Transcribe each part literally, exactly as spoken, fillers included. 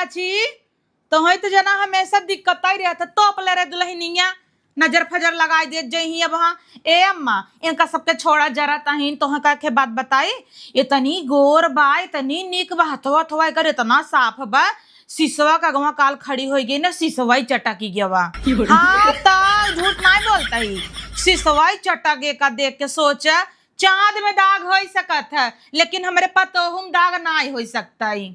चाची, तोहई तो जना हमेशा दिक्कत आई रहत है, तोप ले रे दुल्हनिया, नजर फजर लगाई देत जइही अब। हाँ, ए अम्मा, इनका सबके छोड़ा जरा तहीन, तोहे का के बात बताई, इतनी गोर बा, इतनी नीक बा, हथवा हथवा एकर इतना साफ बा, सिसवा का अगवा काल खड़ी होई गई ना, सिसवा ही चटकी गवा। हाँ, तो झूठ नहीं बोलता ही, सिसवा ही चटक एका देख के सोच, चाँद में दाग होई सकत है, लेकिन हमरे पतोहू में दाग नाई होई सकता ही।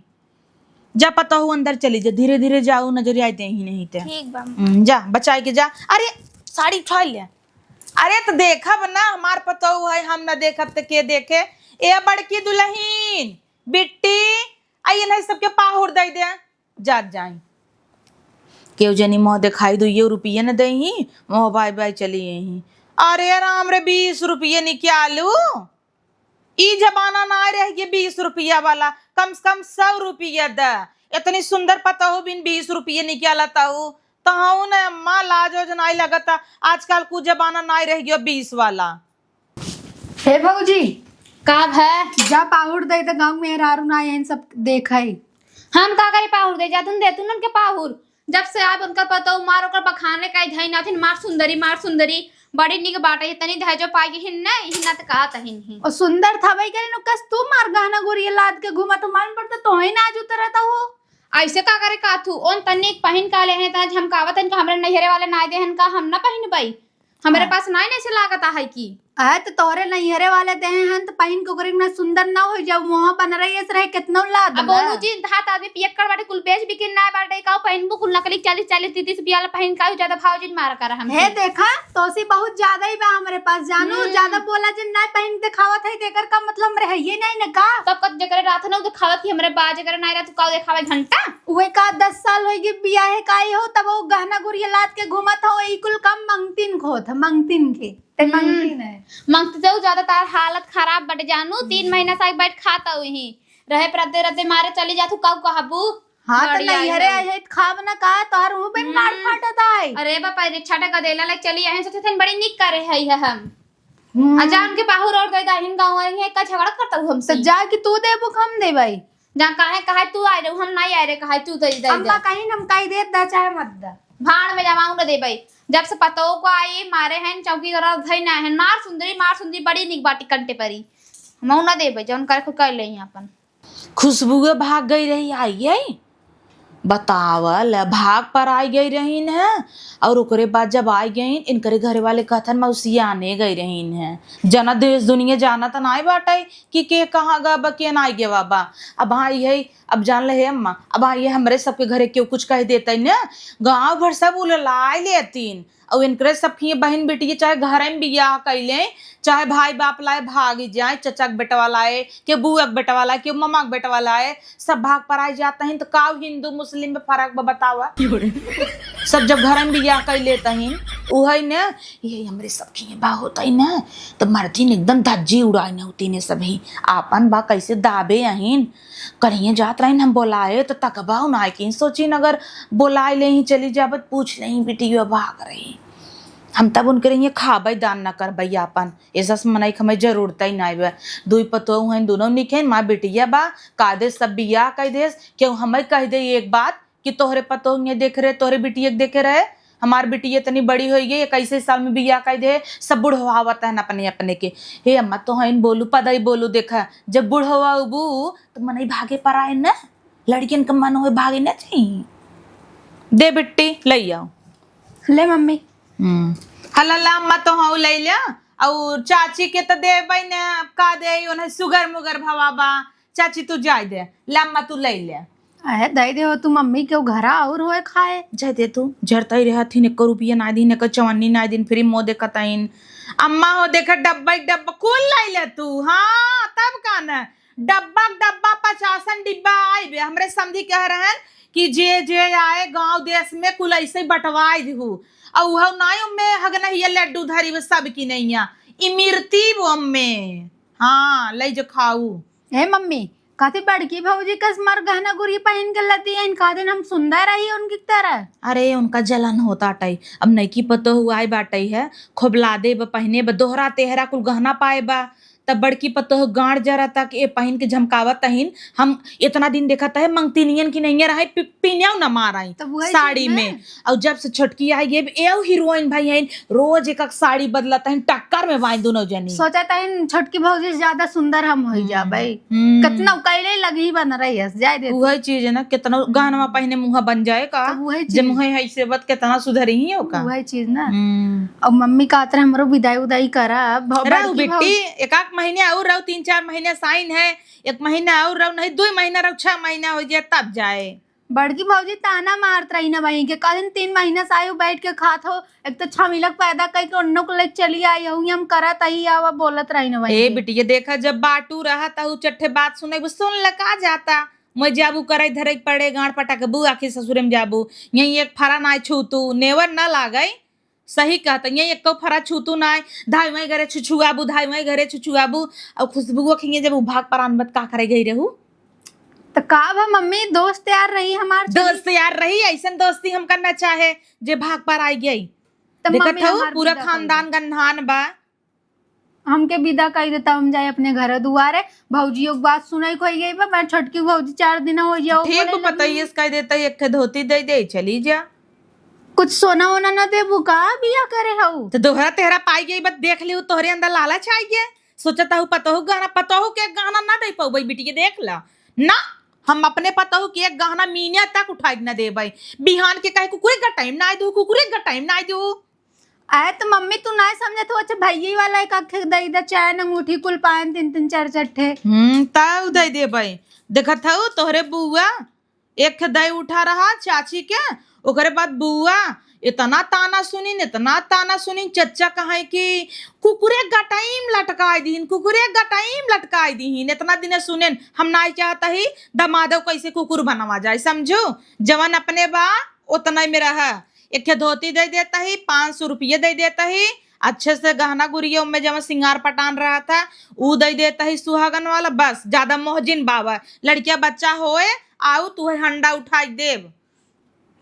जा पतोहू अंदर चली जा, धीरे धीरे जाऊ, नजरिया देही नहीं ते। ठीक बा। हम्म, जा बचाई के जा। अरे साड़ी उठा ले। अरे तो देखब ना, हमार पतोहू है, हम ना देखब तो के देखे? ए बड़की दुल्हन, बिट्टी, आई इन्हें सबके पाहुर दे दे, जात जाई। केहू जनी मुँह देखाई, दुइयो रुपये न देही, मुँह बाय बाय चली यही। अरे राम रे, बीस रुपये निकालू, ई जमाना ना रह गया बीस रुपया वाला, कम से कम सौ रुपया द। इतनी सुंदर पतोहू बिन बीस रुपये निकालत हऊ, तहू न अम्मा लाज ओज नाई लगत। आजकल कु जमाना नाई रह गयो बीस वाला। हे भौजी, का भै? जा पाहुर दे दे, गाँव में मेहरारू ना आए हैं, सब देखे। हम का करी पाहुर दे, जा तुम दे तुम उनके पाहुर। जब से आप उनकर पतोहू मार ओकर बखाने का ही धई नाथिन, मार सुंदरी, मार सुंदरी, बड़ी निक बाटे, तनी दहेजो पाई के हिन न, हिन न त का तहिन ही। और सुंदर था भाई, करे नु कस तू मार गहना गुरिया लाद के घूमत, मन पर तो तोहे ना आज उतरत हो। ऐसे का करे का थू, ओन तनिक पहिन का ले हैं, तना झमकावत हन का हमरे नैहरे वाले ना दे हन का, हम ना पहिनबई, हमरे हाँ। पास नाई नहीं से लागत है कि। अरे तो तोहरे नैहरे वाले देहे हन तो पहिन के ओकरे ना सुंदर ना हो जाऊ, मुँह बन रही ऐसे रहे कितना लाद अब बा। बोलू जी, धात आदमी पियक्कड़ बाटे, कुल बेच बिकिन ना बाटे, काऊ पहिनबू कुल नकली चालीस चालीस तीस तीस रुपया वाला पहिन, काऊ ज्यादा भाव जिन मार कर हम। हे देखा, तोसी बहुत ज्यादा ही बा हमरे पास जानू, हम्म। ज्यादा बोला जिन ना पहिन देखावत है, तेकर का मतलब हमरे है ये नहीं न का? तब कत जेकरे रात ना देखावत कि हमरे बा, जेकरे नाई रात काऊ देखावे घंटा। उहे का दस साल होई गई बियाहे काई हो, तब वो गहना गुरिया लाद के घूमत हो, ई कुल काम मंगतिन के होत है, मंगतिन के। ते हम्म। मंगतिन है। मंगती तो ज्यादा तार हालत खराब बटे जानू, तीन महीना से बैठ खाता हुई रहे, पर रद्दे रद्दे मारे चली जातू, काऊ कहबू? हाँ, तो गाड़ी आई नैहरे हो। आई है, खाब ना का, तोहर मुंह पे मार हम्म। फाटत आई। अरे बापा रे, छाटा गदेला लाइक चली आई, सोचे थे बड़ी निक करे है हम। हम्म। आ जा उनके पाहुर और दे दाहिन गाँव आई है, का झगड़ा करता हूँ हमसे। तो जा कि तू देबू, हम देबाई। जा काहे, काहे तू आए रे, हम नहीं आए रे, काहे तू दे, दे, अम्मा दे। कहीं हम कही दे दा चाहे मत दा। भाड़ में जमाऊ न देबई। जब से पतोह को आई, मारे हैं चौकी गरल धई ना है। मार सुंदरी, मार सुंदरी, बड़ी निक बाटी कंटे परी। हमऊ न देबई, जौन करे खुद कर ले अपन। खुशबुए भाग गई रही, आई गई। बतावल, भाग पर आई गई रहीन है, और ओकरे बाद जब आई गईन, इनकरे घरे वाले कहथन, "मौसियाने गई रहीन है।" जना देश दुनिया जानत नाई बाटे कि के कहाँ गवा बा, के नाई गवा बा। अब हाँ, यही, अब जान ले हे अम्मा, अब हाँ, ये हमरे सबके घरे केहू कुछ कह देतई न, गाँव भर सब उललाए लेतीन। और इनकरे सब की बहिन बिटिया चाहे घरे में बियाह कइले, चाहे भाई बाप लाए भाग जाए, चचा के बेटवा लाए, के बुआ के बेटवा लाए, के ममा के बेटवा लाए, सब भाग पराई जात हइन, त काऊ हिंदू मुस्लिम में फर्क बा बतावा? सब जब घर में बियाह कइ लेत हइन, उहइ न, यही हमरे सब खिए बा होतइ न, त मर्दिन एकदम धज्जी उड़ाइन होतिन सभी, आपन बा कइसे दाबे अहिन। करिए जात रहिन हम बोलाए, त तकबा उनाए के सोचिन अगर बोलाए लेही चली जाबत, पूछ लेही बिटिया भाग रही। हम तब उनके रहिए खाबइ दान न करबइ आपन। एसस मनई के हमें जरूरत ही नाई बा। दुई पतोह हैं, दोनों निक हैं, माँ बिटिया बा, का दे सब बियाह कइ देस। केहू हमें कह दे एक बात कि तोहरे पतोह के देखे रहे, तोहरे बिटिया के देखे रहे, हमार बिटिया इतनी बड़ी होइ गई, इक्कीस साल में बियाह कइ दे, सब बुढ़वावत हैं अपने अपने के। हे अम्मा, तो हैं बोलू, पदई बोलू, देखा, जब बुढ़वा उबू, तो मनई भागे पर आए न, लड़कियन का मन होए भागे न चाहिए। दे बिट्टी, लइ आओ। ले मम्मी। हम्म। हला ला अम्मा, तो हऊ लइ ल्या। और चाची के तो देबइ न, अब का दे, उन्हें सुगर मुगर भवा बा। चाची तू जाए दे, ला अम्मा तू लइ ल्या। अहे, दइ दे हो तू मम्मी के, घरा और होए खाए। जाए दे तू, झरतई रहत ही, एको रुपया नाई दिन, एको चवन्नी नाई दिन, फिर मोह देखत आइन। अम्मा हो देखा, डब्बा एक डब्बा कुल लइ ल्या तू। हाँ, तब का न, डब्बा के डब्बा, पचासन डिब्बा आइबे। हमरे समधी कह रहन कि जे जे आए गांव देश में कुल ऐसे ही बंटवाए दिहू। और उहउ नाई ओम्मे हगनहिया लड्डू धरी, वो सब की नैया इमिरती वो ओम्मे। हाँ, लइ जो खाऊ। ए मम्मी, कहती बड़की भौजी कस मार गहना गुरी पहिन के लती है, कहते हम सुंदर रही उनकी तरह। अरे, उनका जलन होत आटइ, अब नइकी पतोह आइ बाटइ है, खोबला देब, पहिने बा, दोहरा तेहरा कुल गहना पाए बा, तब बड़की पतोह गांड़ जरा तक ए पहिन के झमकावत तहिन। हम इतना दिन देखत है मंगतिनियन की नहीं रहे, पि-, पिन्याऊ न माराई तब वही साड़ी चीज ना। में। और जब से छोटकी आई ये एव हीरोइन भाई हैं, रोज एक एक साड़ी बदलत हैं, टक्कर में बाई दोनों जनी। सोचा तहिन छोटकी भौजी से ज्यादा सुंदर हम होई हम्म। जाबे। हम्म। कितना कैले लगी बन रही है, जाए दे तू। वही चीज है ना, कितना हम्म। गहनवा पहिने मुँह बन जाए का? तब वही जब चीज। मुँह है से बात कितना सुधरी ही हो का? वही चीज ना। हम्म। अब मम्मी कहत रहे हमरो विदाई उदाई करा, भ-, रहू बड़की बिट्टी, भौजी। एक आध महीने और रहू, तीन चार महीने साइन है, एक महीना और रहू, नहीं दुई महीना रहू, छह महीना हो जाए तब जाए। बड़की भौजी ताना मारत रही ना वहीं के, कहन तीन महीना से आयु बैठ के खात हो, एक तो छमिलक पैदा कई के उन्नो को लेके चली आई हूँ, हम करत आई आवा बोलत रही ना वहीं ए के। बिटिया देखा, जब बाटू रहा त उ चट्ठे बात सुने, सुन ल का जाता, मैं जाबू करे धरे पड़े गांड़ पटा के बू आखिर ससुरे में जाबू, यहीं एक फरा नाय छू तू, नेवर न लागई। सही कहत, यहीं एको फरा छू तू नाय, धाई वहीं घरे छुछुआबू, धाई वहीं घरे छुछुआबू। और खुशबुओ खिंगे जब उ भाग पर आनबत का करे गई रहू? त का बा मम्मी, दोस्त यार रही हमार चली। दोस्त यार रही, ऐसन दोस्ती हम करना चाहे जे भाग पर आई गई। त देखत मम्मी हऊ, हमार पूरा विदा कर खानदान दे। गन्हान बा। हमके विदा कई देता, हम जाए अपने घर दुआरे। भौजियो के बात सुनाई कोई गई बा, मैं छोटकी भौजी चार दिन हो जाओ, ठीक बोले बा, पता लगी। ही इसका देता, एक ठे धोती दे दे, चली जा। कुछ सोना वोना न देबू का, बिया करे हऊ? तो दोहरा तेहरा पाई गई, बस देख लियो, तोहरे अंदर लालच आई गया। सोचत हऊ पतोहू गहना, पतोहू के गहना ना दे पउबई बिटिया, देख ला ना, हम अपने पतोहू के एक गहना मीनिया तक उठाई के ना देबई। बिहान के कहे कुकुरे का टाइम ना आई दू, कुकुरे का टाइम ना आई दू। आए तो मम्मी तू ना समझत हो, अच्छा भैया वाला एक आखे दे दे, चैन अंगूठी कुल पायन तीन तीन चार चार ठे। हम्म, तब दे देबई। देखत हऊ तोहरे बुआ एक ठे दई उठा रहा चाची के, ओकरे बाद बुआ इतना ताना सुनिन, इतना ताना सुनिन, चच्चा कहे कि कुकुरे गटाइम लटकाई दीहिन, कुकुरे गटाइम लटकाई दीहिन। इतना दिन सुनेन, हम नाई चाहत ही दमादो कैसे कुकुर बनवा जाए, समझू? जवन अपने बा, ओतने में रह। एक ठे धोती दे देता ही, पाँच सौ रुपये दे देता ही, अच्छे से गहना गुरिया में जवन सिंगार पटान रहत है, ऊ दे देता ही सुहागन वाला, बस, ज्यादा मोहजिन बावा। लड़किया बच्चा होए, आऊ तुहे हंडा उठाई देब।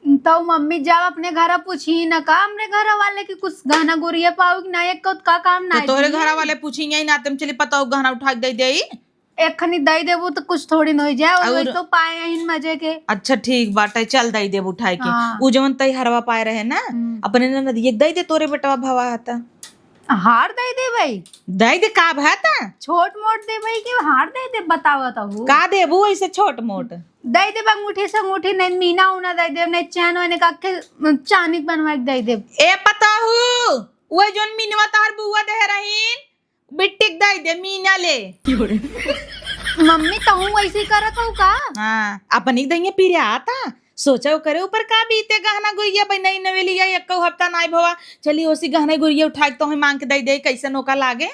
तो मम्मी जब अपने घर पूछी न का हमरे घर वाले कि कुछ गहना गुरिया पाऊ कि ना, एक का काम तो ना तोहरे दिए। घर वाले पूछी यही ना, तुम चली पता हो गहना उठा के दे दे। एक खनी दे देबू तो कुछ थोड़ी न हो जाए, और और वही तो पाए हैं मजे के। अच्छा ठीक बाटे, चल दे देब उठाए के। हाँ। उ जवन तई हरवा पाए रहे ना, हम्म। अपने ननदिया के दे दे, तोरे बेटवा भवा हता। हार दे दे भाई। दे दे का भा ता? छोट मोट दे भाई के हार दे दे, बतावा तो हूँ। का देबू ऐसे छोट मोट? दे दे अंगूठी से अंगूठी, नहीं मीना उना दे दे, नहीं चैन वैन का के चांदी के बनवा के दे दे। ए पताहू, वो जोन मीनवा तार बुआ दे रहीन, बिट्टी के दे दे, मीना ले। मम्मी, तहूँ वैसे ही करत हो का? हाँ, अपनी के दहिया पीरे आता। सोचा ओकरे ऊपर का बीते, गहना गुइया बई नई नवेलिया, एको हफ्ता नाई भवा। चली ओसी गहना गुइया उठा के तोहे मांग के दे दे, कैसन ओका लागे?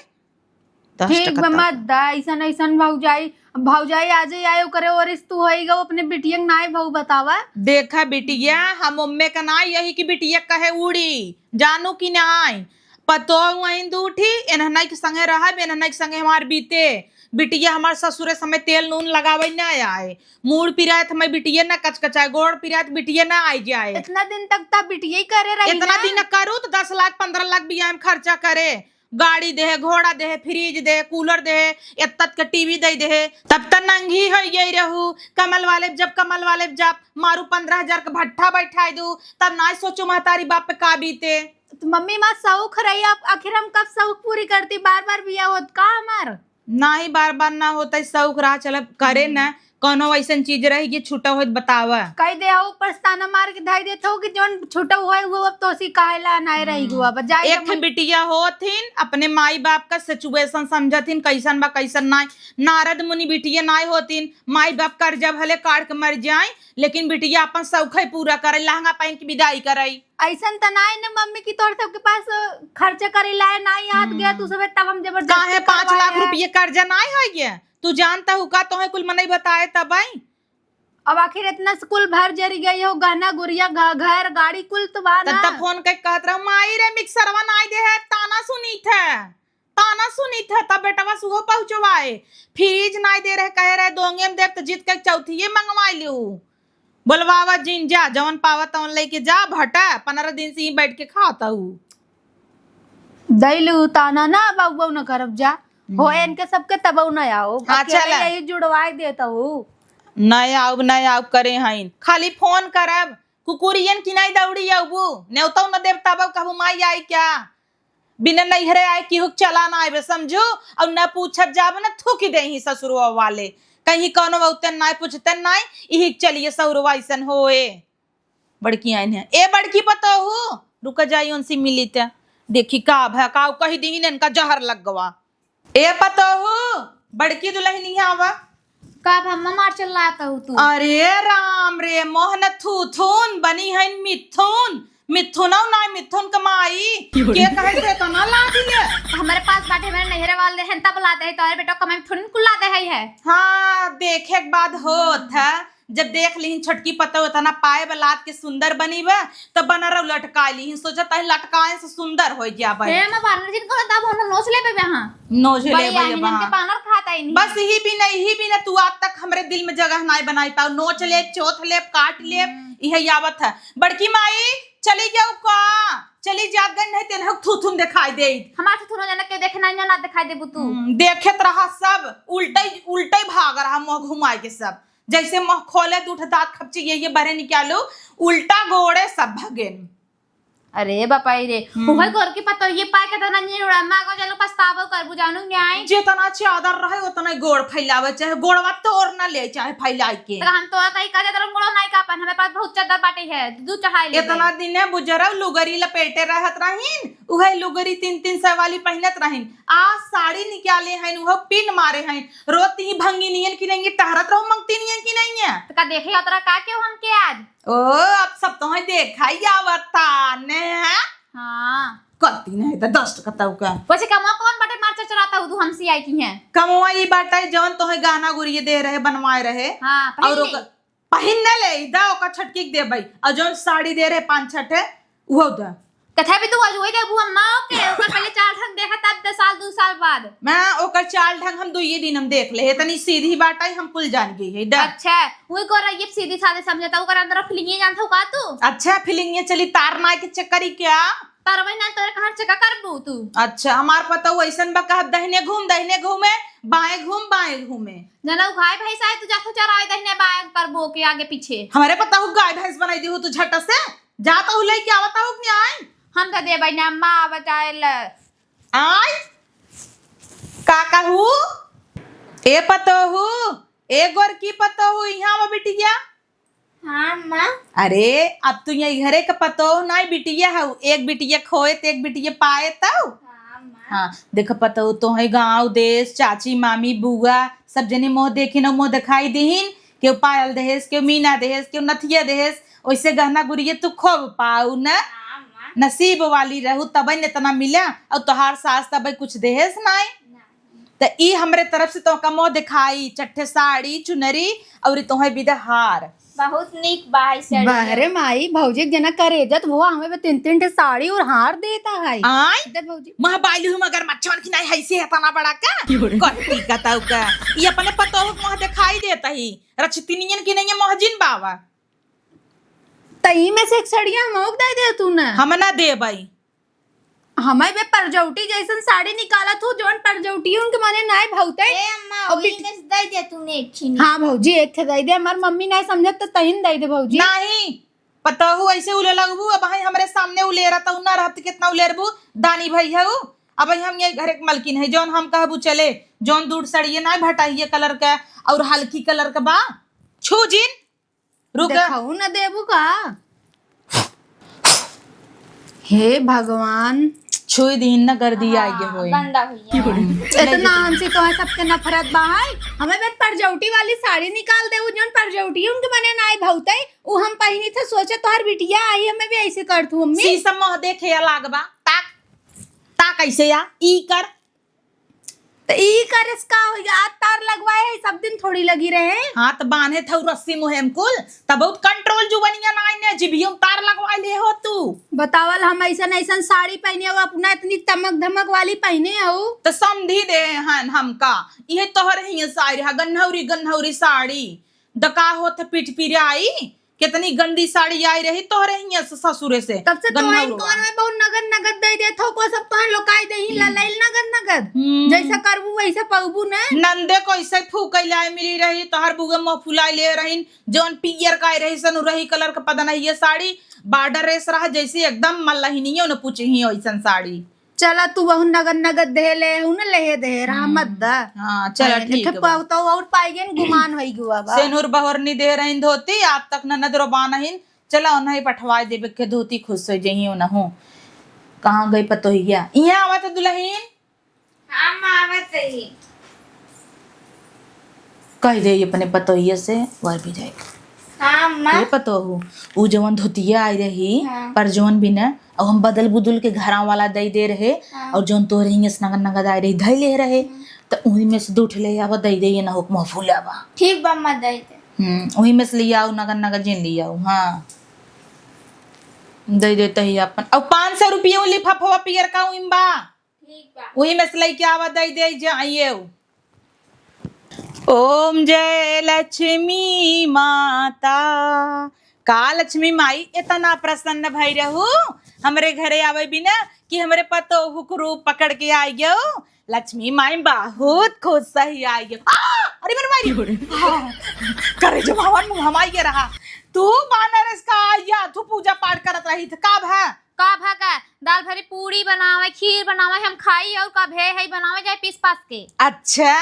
दस ठीक टका बा, तक। मत दा, ऐसन, ऐसन भौजाई, भौजाई आजे आए ओकरे ओरिस तू होई गो, अपने बिटिया के नाई भऊ बतावा। देखा बिटिया, हम ओम्मे का नाई यही कि बिटिया कहे उड़ी, जानू कि नाई? पतोह वहीं दूठी, एनहनाई के संगे रहब, एनहनाई के संगे हमार बीते। बिटिया हमार ससुरे समय तेल नून लगावे न आए। मूड़ पिरात हमें बिटिया न कचकचाए, गोड़ पिरात बिटिया न आई जाए। इतना दिन तक त बिटिया ही करे रही इतना ना। दिन करू त दस लाख, पन्द्रह लाख बियाह में खर्चा करे। गाड़ी देहे, घोड़ा देहे, फ्रिज देहे, कूलर देहे, एत्तत के टीवी दे देहे। तब त नंगी होई गई रहू, कमल वाले जब, कमल वाले जब मारू पन्द्रह हजार के भट्ठा बैठाई दू, तब नाई सोचू महतारी बाप पे का बीते। तो मम्मी, माँ शौक रही, आप आखिर हम कब शौक पूरी करती? बार बार बिया होत का हमार? नाही, बार बार ना होता, शौक रहा, चल अब करे हम्म। ना, कौनो ऐसन चीज रही कि छूटा होत बतावा। कह दे हो, पछताना मार के धाई देत हो कि जोन छूटा हुआ है, वो अब तोसी काहे ला नाय रही हम्म। हुआ, बस जाए एक जब ठे मन बिटिया होथिन, अपने माई बाप का सिचुएशन समझथिन, कैसन बा कैसन नाय। नारद मुनि बिटिया नाय होथिन, माई बाप कर्जा भले काट के मर जाए, लेकिन बिटिया अपन शौक है पूरा करे, लहंगा पहन के विदाई करे। ऐसन त नाय न मम्मी कि तोर सबके पास, अ, खर्चा करे लाए नाय हाथ गया, हम्म। तू सबे तब हम जबरदस्ती काहे पाँच लाख करवाए हैं। रुपये कर्जा नाय है ये? तू जानता हूँ का, तोहे कुल मनई बताए तब आई? अब आखिर इतना से कुल भर जरी गई हो, गहना गुरिया, घ-, घर, गाड़ी कुल तो बा त ना। तब फोन के कहत रहो, "माई रे, मिक्सरवा नाय दे है, ताना सुनी थे, ताना सुनी थे।" तब बेटवा सुहो पहुँचवाए, फ्रिज नाय दे रहे, कहे रहे, "दोंगे में देब," त जीत के चौथिये मंगवाई लियो। बोलवावा जिन जा, जवन पावा तवन लेके जा, भटा, पन्द्रह दिन से ही बैठ के खाता हूँ। दैलू ताना ना, बाबू, बाबू न करब जा। हो, इनके सबके तबउ न आओ। हाँ, अकेले चला। यही जुड़वाए देता हूँ। न आउब, न आउब करे हईन। खाली फोन करब, कुकुरियन की नाई दौड़ी आउबू, नेवतउ न देब तबउ कहबू माई आई क्या? बिना नैहरे आए केहू के चला ना आवे, समझू? और न पूछब जाब न थूकि देही ससुरवा वाले। कहीं कौनो बहुते नाई पूछते नाई, इही के चलिए सहुरवा अइसन होए। बड़की आइन है। ए बड़की पतोहू, रुक जाई उनसे मिली त। देखी का भय, का कही दीही न इनका जहर लग गवा। ए पतोहू, बड़की दुलहिनिया आवा। का भम्मा मार चिल्लात हऊ तू? अरे राम रे, मोहन थूथून बनी है मिथुन। मिथुन ना, मिथुन कमाई। के कहे से इतना ला दिए? हमरे पास बाटे, हमरे नैहरे वाले हैं, तब लाते हैं, तोहरे बेटा कमाई में थोड़ी कुल लाते हैं, है। हाँ, देखे के बाद होत है। जब देख लिहिन छोटकी पतोह इतना पाए बलात के सुंदर बनी बा, तब बना रहो लटकाए लिहिन। सोचा ताही लटकाए से सुंदर हो गया बा। हे, मैं पार्लर जिन करो, तब हम नोच लेबे बे, हाँ। नोच ले बड़ी भैया आहिन, बा। हमके पानर खाता ही नहीं। बस यही बिना, यही बिना तू आज तक हमरे दिल में जगह नाई बनाई पाओ। नोच लेब, चोथ लेब, काट लेब, हम्म। इहे आवत है। बड़की माई, चली जाऊ का? चली जात गई नहीं, तेनहु थूथुन दिखाई देइत। हमार थूथुन हो जाना, के देखे ना, ना दिखाई देबू तू। हम्म, देखत रहा सब, उल्टे, उल्टे भाग रहा मुँह घुमाए के सब। जैसे मुँह खोले, दूठ दाँत खपची, ये, ये बरे निकालो, उल्टा गोड़े सब भगेन। अरे बापाई रे, हम्म। उहे गोरकी पतोहिए पाए के तना नहीं उड़ा, माँ को चलो पछतावो करबू, जानू न्याय। जितना चादर रहे, उतना ही गोड़ फैलावे, चाहे गोड़वा तोड़ ना ले, चाहे फैलाए के। तो हम तो कहीं का चादर, गोड़ नहीं का अपन, हमारे पास बहुत चादर बाटे है, दू चढ़ाई ले। इतना दिन है बुजरऊ लुगरी लपेटे रहत रहीन, उहे लुगरी तीन तीन सौ वाली पहनत रहीन। आज साड़ी निकाले हैं, उहे पिन मारे हैं। रोज ती भंगी नियन की नहीं, टहरत रहो मंगती नियन की नहीं है। तो का देखे उतरा का क्यों हमके आज? ओ, अब सब तोहे देखा ही आवता ने, हैं? हाँ। करती नहीं तो dust कतऊ का। वैसे कमवा कौन बाटे मार चचराता हूँ तू हमसे आई की है? कमवा ई बाटे जौन तोहे गहना गुरिये दे रहे, बनवाए रहे। हाँ, पहिन और ले। ओकर, पहिन न ले, ई दा ओकर छटकी के देबई। और जौन साड़ी दे रहे पाँच छठे, उहो दा। कथा भी तू आज वही देबू अम्मा, ओके, ओकर पहले चाल ढंग देखा, तब दस साल, दू साल बाद। मैं ओकर चाल ढंग हम दुइये दिन हम देख ले, इतनी सीधी बात आई, हम कुल जान गई है, डर। अच्छा, वही को रही, ये सीधी साधे समझता, ओकर अंदर feeling ये जानता हूँ का तू? अच्छा, feeling ये चली, तार ना के चक्कर ही क्या? तार वही ना, तोरे कहाँ चक्कर करबू तू? अच्छा, हमार पता वो ऐसन बा, कहब दहिने घूम, दहिने घूमे, बाएं घूम, बाएं घूमे। जना उ गाय भैंस आए, तू जाके चराए दहिने बाएं करबू के आगे पीछे। हमारे पता हो गाय भैंस बनाई दी हो तू झट से, जा तो लेके आवता हो कि नहीं? हम तो देबै ना, अम्मा बचाए ल। आय? का कहू? ए पतोहू, ए गोरकी पतोहू, इहाँ आवा बिटिया। हाँ, अम्मा। अरे, अब तू यही घरे के पतोहू नाई बिटिया हऊ, एक बिटिया खोए त एक बिटिया पाए तऊ। हाँ, अम्मा। हाँ, देख पतोहू, तोहे गाँव, देश, चाची, मामी, बुआ, सब जने मोह देखिन, मोह दिखाई दिहिन, केहू पायल देहेस, केहू मीना देहेस, केहू नथिया देहेस, ओइसे गहना गुरिये तू खूब पाऊ न। हाँ, अम्मा। नसीब वाली रहू, तबे न इतना मिला, और तोहार सास तबे कुछ देहेस नाई। ना। त ई हमरे तरफ से तोहका मोह दिखाई, चट्ठे साड़ी, चुनरी, और तोहे बिदा हार। बहुत नीक बा ई साड़ी। बाहरे माई, भौजी के जना करेजत हुआ, हमें बे तीन तीन ठे साड़ी और हार देता है। आय? दे भौजी। मह बाइलू मगर मच्छवन की नहीं है, इसे इतना बड़ा का? क्यों रे? कत्ती कतऊ का। ई अपने पतोह के मुँह दिखाई देता ही। रछतिनियन की नहीं है, महजिन बावा। त ई में से एक सड़िया हम ओक दे दे तू ना। हम ना देबई। हमें बे परजौटी जैसन साड़ी निकालत हूँ, जौन परजौटी उनके मने नाय भौते। ए अम्मा, और ओही बिट- में से दे दे तूने एक छिनी। हाँ भौजी, एक ठे दे दे, हमार मम्मी नाय समझत त तहिन दे दे भौजी। नहीं, पतोहू ऐसे उले लगबू, अब भाई हमरे सामने उलेरा त ना रहत, कितना उलेरबू, दानी भई हऊ। अब भाई हम ये घरे के मलकिन है, जौन हम कहबू चले, जौन दूर सड़िए ना भटाइए कलर का और हल्की कलर का बा, छू जिन, रुक। देखाऊ ना देबू का? हे भगवान। छुई दीन न गर्दी हाँ, आगे होए। गंदा हुई है। इतना हमसे तो है सबके नफरत बा है। हमें बे परजौटी वाली साड़ी निकाल दे, उ जौन परजौटी उनके मने नाय भौते, उ हम पहिनी थे, सोचे तोहर बिटिया आई, हमें भी ऐसे कर तू मम्मी। शीशा मुँह देखे या लागबा, ताक, ताक ऐसे या, ई कर। त ई करे से का हो गया? आज तार लगवाए है, सब दिन थोड़ी लगी रहे। हाँ, त बांधे थऊ रस्सी मुहेम कुल, त बहुत control जुबनिया नाई ने, जिभियों तार लगवाए ले हो तू। बतावल हम ऐसन ऐसन साड़ी पहने हो, अपना इतनी चमक धमक वाली पहने हो। त समधी दे हन हमका, इहे तोहर ही साड़ी है, गन्हौरी गन्हौरी साड़ी। द का होत पिट पिराई, कितनी गंदी साड़ी आई रही तोहरे हियां से ससुरे से, तब से तोहन गन्हौरवा। कौन में बहुत नगद नगद दे देत हो, को सब तोहन लोकाई देही, हम्म। ललैल नगद नगद। हम्म। जैसा करबू वैसा पौबू न। नंदे को ऐसे फूकैले आए मिली रही, तोहर बुगे मुँह फुलाए ले रहीन, जौन पियर का आई रही सन, रही कलर का पता नहीं ये साड़ी, बॉर्डर रेस रहा, जैसे एकदम मल्लहिनियो न पूछही ओइसन साड़ी। चला तू वहु नगद नगद दे ले, हूँ न लेहे दे, रहा हम्म। मत दा। हाँ, चला अरे, ठीक देखे बा। पाऊ तो और पाई गए न गुमान होई गुआ बा। सेनुर बहरनी दे रही धोती, आज तक ननद रो बानहिन, चला उन्हें पठवाए देबे के धोती खुश हो जही उनहु। कहाँ गई पतोहिया? इहाँ आवत दुलहिन। हाँ, माँ, आवत ही। कह दे अपने पतोहिया से, वर भी जाए। हाँ, अम्मा। ये पतोहू, ऊ जवन धोतिया आई रही, हाँ। पर जवन भी न, अब हम बदल बुदुल के घरा वाला दई दे रहे, हाँ। और जवन तोहरे हियां से नगद नगद आई रही, धई ले रहे, हम्म। त उही में से दू ठे ले आवा, दई दे, ये ना हो, मुँह फुलावा। ठीक बा, अम्मा, दई दे। हम्म, उही में से लियाऊ, नगद नगद जिन लियाऊ, हाँ। दई दे तही अपन। अब पाँच सौ रुपया ऊ लिफाफवा पियर का उही में बा। ठीक बा। उही में से लइके आवा, दई दे, जाइए। ओम जय लक्ष्मी माता। का लक्ष्मी माई इतना प्रसन्न भई रहू हमरे घरे आवे बिना कि हमरे पतोहू के रूप पकड़ के आई गयो। लक्ष्मी माई बहुत खुश सही आई गयो। आ! अरे मेरे माई! हाँ, करे जो हमार मुँह हमाई के रहा। तू बानर इसका आइया, तू पूजा पाठ करत रही थ, का भा? का भा का? दाल भरी पूड़ी बनावे, खीर बनावे, हम खाई और का भे है बनावे जाए पीस पास के। अच्छा,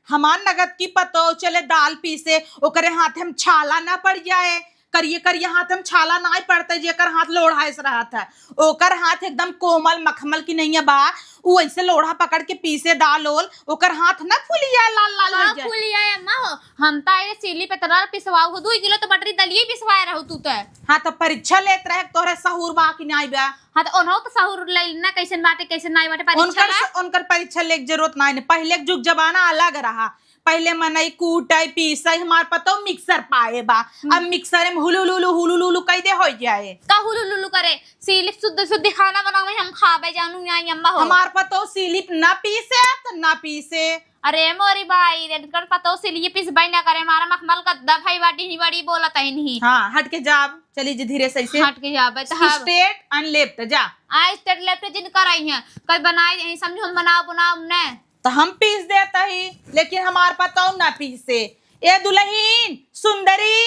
हमार नगद की पतोह चले दाल पीसे, ओकरे हाथ हम छाला ना पड़ जाए, करिए करिए हाथ हम छाला ना पड़ते, जेकर हाथ लोढ़ा ऐस रहत है, ओकर हाथ एकदम कोमल मखमल की नहीं है बा, उ ऐसे लोढ़ा पकड़ के पीसे दाल ओल, ओकर हाथ ना फूलिया लाल लाल हो का जाए। फूलिया अम्मा हो, हम ता ये सीली पे तरल पिसवाऊ हो, दुई किलो तो बटरी दलिये पिसवाए रहू तू तो। हाँ, तो परीक्षा लेत रहे, तोहरे सहूर बा कि नाई बा? हाँ, तो ओनहु तो सहूर ले ना, कैसन बाटे, कैसन नाई बाटे, परीक्षा उनकर ला। स-, उनकर परीक्षा लेके जरूरत नाई ने। पहले के जुग जमाना अलग रहा, पहले मनई कूटे, पीसे, हमार पतोह मिक्सर पाए बा। हम्म। अब मिक्सर में हुलुलुलु, हुलुलुलु कह दे हो जाए। का हुलुलुलु करे? सीलिप शुद्ध शुद्ध खाना बनावे, हम खाबे जानू ना अम्मा हो। हमार पतोह सीलिप ना पीसे, त ना पीसे। अरे मोरी बाई, इनकर पतोह सीलिप पीसबे ना करे, हमारा मखमल गद्दा भाई बाटी ही बड़ी बोलत है नहीं। हाँ, हट के जाब, चली जी धीरे से ऐसे। हट के जाबे त हम। Straight and left, जा। आ, straight left जिन कराई है, कल बनाई, यही समझो हम बनाओ, बनाओ ने। त हम पीस देता ही, लेकिन हमार पतोह ना पीसे। ए दुलहिन, सुंदरी,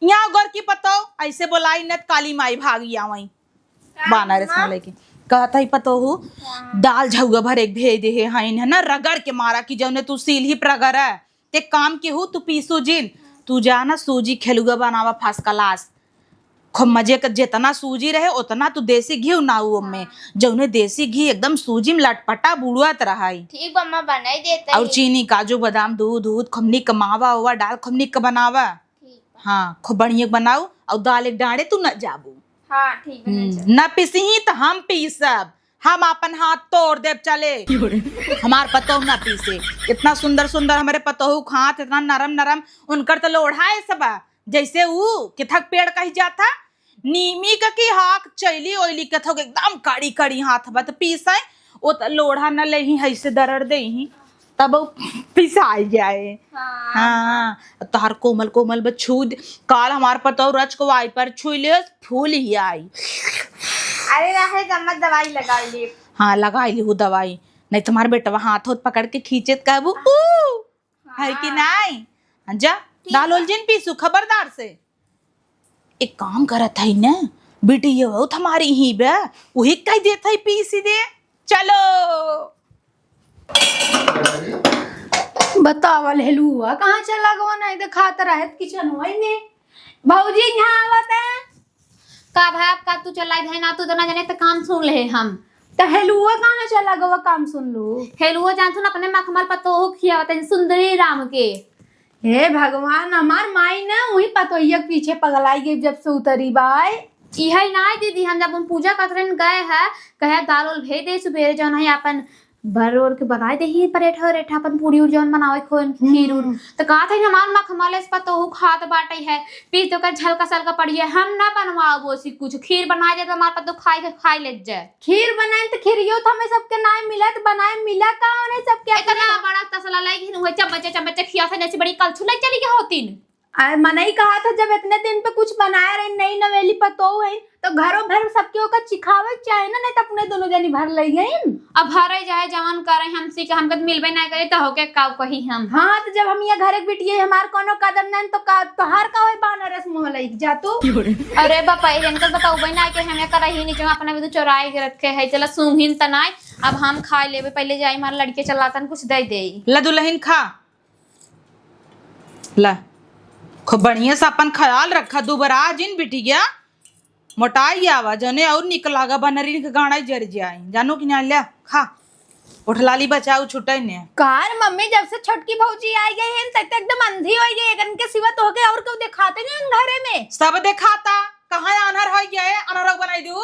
यहाँ गोरकी पतोह, ऐसे बोलाई न त काली माई भागी आवई। का बानर अम्मा? इसमें लेके। कहत है पतोहू, हाँ। दाल झउआ भर एक भेज दे है, हाँ, इन्हें ना रगड़ के मारा कि जौने तू सील ही रगड़ है। ते काम के हू, तू पीसू जिन, तू जा ना सूजी खेलुआ बनावा first class। खूब मजे क, जितना सूजी रहे, उतना तू देसी घी ना उ में। हाँ। जौने देसी घी एकदम सूजी में लटपटा बुड़ुआत रहाई। ठीक बा, अम्मा, बनाई देता और ही। चीनी, काजू, बादाम, दूध, दूध, खूब निक मावा, ओवा डाल, खूब निक बनावा। ठीक बा। हाँ, खूब बढ़िया बनाऊ, और दाल एक डांड़े तू न जाबू। हाँ, ठीक बा, नहीं हम्म, जाबू। न पिसही त हम पीसब, हम आपन हाथ तोड़ देब, चले। क्यों रे? हमार पतोह न पीसे, इतना सुंदर सुंदर हमरे पतोहू क हाथ, इतना नरम नरम, उनकर त लोढ़ा है सब, जैसे ऊ किथक पेड़ कही जाता, नीमी क की हाक चैली ओइली कथो के एकदम कड़ी कड़ी हाथ बा, त पीसै, ओ त लोढ़ा न लेही, हइसे दरड़ देही, तब ऊ पिसाई जाए। हाँ। हाँ, तोहार कोमल कोमल बा, छू दे। काल हमार पतोह रच को wiper छुई लेस, फूल ही आई। अरे रहे द, अम्मा दवाई लगाई ले। हाँ, लगाई ली हूँ दवाई, नहीं तुम्हार बेटवा हाथ होत पकड़ के खींचे त कहबू, ऊ, है कि हाँ। नाई? हाँ, जा, ठीक दाल बा। ओल जिन पीसू, खबरदार से। एक काम करत हई न, बिटिया बहुत हमारी ही बे, उही कह देत हई पीसी दे। चलो। बतावल हेलुआ कहाँ चला गवा, नहीं देखात रहत किचन वही में। भौजी यहाँ आवत है। का भाई, अब का तू चलाई है ना, तू तो ना जाने त काम सुन ले हम। त हेलुआ कहाँ चला गवा, काम सुन लू। हेलुआ जान सुन अपने मखमल पतोहू खियावत है सुंदरी राम के। हे भगवान, हमार माई ना वही पतोहिया के पीछे पगलाई गई जब से उतरी बाय। इहे ना दीदी, हम जब हम पूजा करत रहन गए है, कहे दाल उल भेज दे सुबेरे जौन है अपन भर ओर के बनाए देही परेठा उरेठा, अपन पूड़ी उड़ी जौन बनावे खोन, खीर उर। हम्म। त कहत है हमार मखमल इस पतोहू खात बाटे है, पीस दे ओकर झलका सलका पड़ी है, हम ना बनवाओ बोसी कुछ, खीर बनाए दे त हमार पतोहू खाए के खाए ले जाए। खीर बनाए त खीरियो त हमें सबके नाय मिलत, बनाए मिला का नहीं सबके इतना अपने। बड़ा तसला लाई घिन हुए, चम्मचे चम्मचे खिया था जैसे बड़ी कलछुलाई चली गई होतीन। अरे मनई कहा था, जब इतने दिन पे कुछ बनाए रही, नई नवेली पतोह है, तो घरों भर सबके ओकर चिखावे के चाहे ना, नहीं तो अपने दोनों जनी भर ले गई। अब भरे चाहे जवन करे, हमसे का, हमके तो मिलबे ना करे, तो होके का कही हम। हाँ, तो जब हम ये घर एक बिटिये, हमार कोनो कदर नहीं, तो का, तोहार का होई बानर रस मुँह लइक जा तू। अरे बापा, ये जनकर बताऊ बहना के हमें करही नीचे में अपना भी तो चोराई के रखे है, चला सूंघिन तनाई, अब हम खा लेबे, पहले जाई हमारे लड़के चलातन कुछ दे दे। ला दुल्हन खा, ला, खूब बढ़िया से अपन ख्याल रखा, दुबरा जिन बिटिया, मोटाई आवा, जने और निक लागा, बनरी के गाड़ा जर जाई, जानो कि ना, ल्या, खा, उठलाली बचाऊ छुटे ने। कार मम्मी, जब से छोटकी भौजी आई गई है, तब तक एकदम अंधी हो गई, एकन के सिवा तो होके और केहू देखाते नहीं घरे में। सब देखाता, कहाँ आन्हर हो गया है, आन्हर बनाई दू,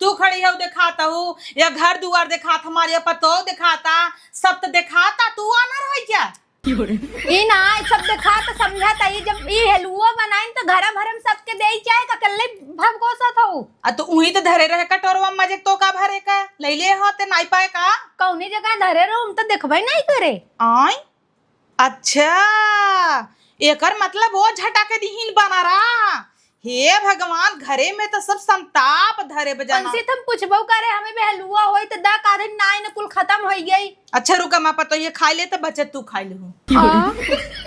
तू खड़ी हो देखाता हूँ, या घर दुआर देखात, हमारे पतो देखाता, सब तो देखाता, तू आन्हर हो गया। ई ना, ई सब देखा त समझा त, ई जब ई हलुआ बनाइन त घरा भरम सबके देई चाहे का, अकेले भव कोसत हऊ? आ तो उही त धरे रहे कटोरवा में, जे तो का भरे का, लैले हो ते नाई पाए का? कौनी जगह धरे रहो, हम त देखबे नहीं करे। आय, अच्छा, एकर मतलब वो झटा के दिहिन बनारा। हे भगवान, घरे में तो सब संताप धरे बजाना। पंसी, तुम पूछबो करे, हमें भी हलुआ होई त दा, काहे नाई न कुल खत्म होई गई। अच्छा रुका, मैं पता ये खाई ले त बचे तू खाई लेहू। हाँ।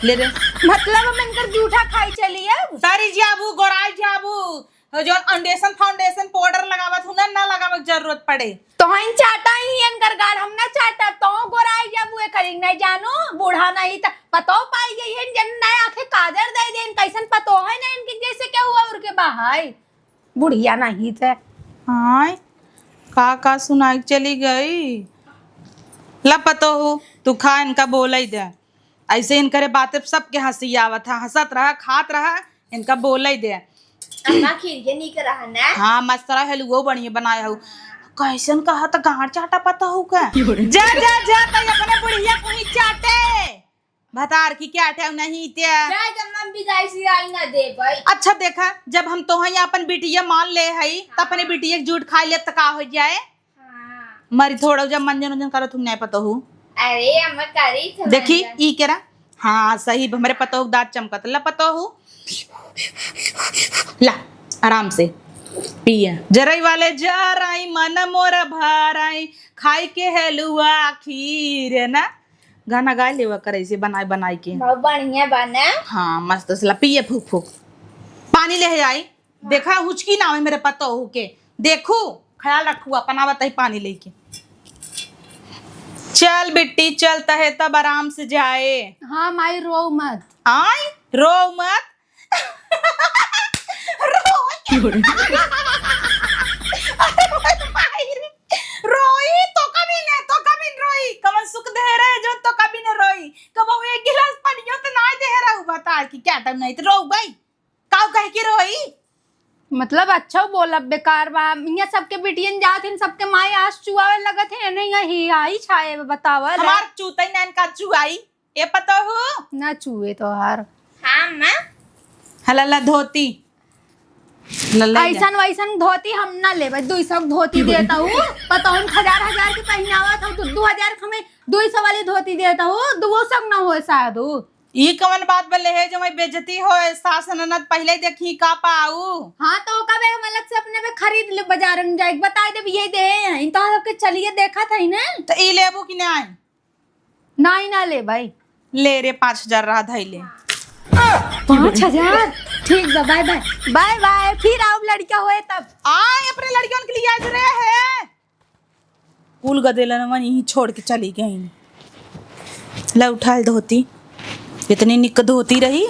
ले रे। मतलब हम इनकर जूठा खाई चली अब? सरी जाबू, गोराई जाबू। जो foundation, foundation powder लगावत हूँ ना, ना लगावे के जरूरत पड़े। तोहन चाटा ही इनकर गाड़, हम ना चाटा, तो गोराई जाबू एकर, नहीं जानो, बूढ़ा नहीं त पतो पाई गई है, जन नया आंखें काजर दे देन, कैसन पतो है ना इनके, जैसे क्या हुआ उनके बहाई, बुढ़िया नहीं थे। हाय, का का सुनाई चली गई। ला पतो हो, तू खा, इनका बोले दे, ऐसे इनकरे बातें सबके हंसी आवत है, हंसत रहा, खात रहा, इनका बोले दे। अम्मा खीर के नीक रहा ना? हाँ, मस्त रहा, हलुओ बढ़िया बनाया हो। कैसन कहा त गांड चाटा पता हो का? जा, जा, जा, तई अपने बुढ़िया को ही चाटे। भतार की क्या ठेव नहीं ते। जाए जब मम्मी जाए सिराई ना दे भाई। अच्छा देखा, जब हम तोहई अपन बिटिया मान ले हई, त अपने हाँ। बिटिया के जूठ खाई ले त का हो जाए? हाँ। मरी थोड़ा जब मंजन उंजन करत हूँ, नहीं पता हूँ। अरे, हम करी थे देखी, मंजन। ई केरा? हाँ, सही, हमरे पतोह के दाँत चमकत। ला पतोहू, ला, आराम से पिया। जरई वाले जरई, मन मोर भरई, खाई के हलुआ खीर ना। गाना गाए लेवा करे ऐसे बनाए बनाए के। बहुत बढ़िया बा ना। हाँ, मस्त से ला पिया फूक फूक। पानी ले आई। देखा, हुचकी ना होई मेरे पतोहू के। देखू, ख्याल रखू अपन, आवत ही पानी लेके। चल बिट्टी, चल, तहे तब आराम से जाए। हाँ माई, रो मत। आय, रो मत। रो। अरे माई रे। रोई तो कभी ने, तो कभी न रोई। कवन सुख दे रहे जो तो कभी न रोई। कबो एक गिलास पानियो तो ना दे रहू, बता कि क्या टाइम नहीं तो रो गई। काऊ कह के रोई? मतलब, अच्छा बोलब बेकार बा। इहाँ सबके बिटियन जात हिन, सबके माई आस चुआवे लगत है, नहीं यही आई छाए बतावल है। हमार चूतई नैन का चुआई, ए पतोहू? ना चुए तोहार। हाँ, माँ। हला ला धोती। ला ले जा। ऐसन वैसन धोती हम ना लेबे, दुई सौ के धोती देता हूँ। पतोहन हजार हजार के पहिनावत हूँ, तो दो हजार के हमें दुई सौ वाली धोती देता हूँ, दो सौ के ना होए शायद हो। ई कवन बात बोले है जो मैं बेइज्जती होए, सास ननद पहले देखी का पाऊ। हाँ, तो ओका बे हम अलग से अपने बे खरीद ले बाजार में जाए, बताई देब ये दे हैं, तो सबके चलिए देखा था ही ना। तो ई लेबू कि नहीं? नहीं ना ले भाई। ले रे, पाँच हजार रहा, धई ले। पाँच हजार? ठीक बा, बाय बाय। बाय बाय, फिर आओ लड़का होए तब। आए अपने लड़कियों के लिए आज रहे हैं। कुल गदेलनवा यहीं छोड़ के चली गई। ला उठाल धोती, इतनी निक धोती रही,